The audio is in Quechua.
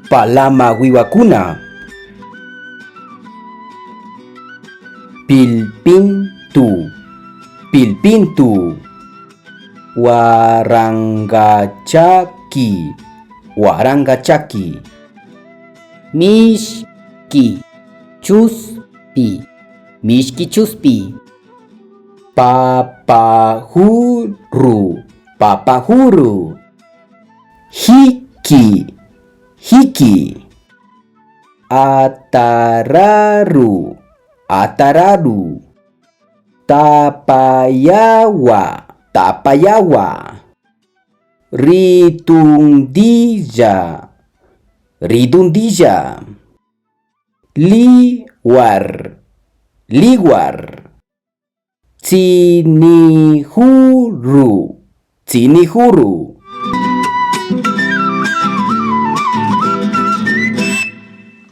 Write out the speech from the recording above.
Palama wiwakuna. Pilpintu, pilpintu. Waranqachaki, waranqachaki. Mishki chuspi, mishki chuspi. Papahuru, papahuru. Hiki, hiki. Atararu, atararu. Tapayawa, tapayawa. Ritundilla, ritundilla. Liwar, liwar. Tsinihuru, tsinihuru.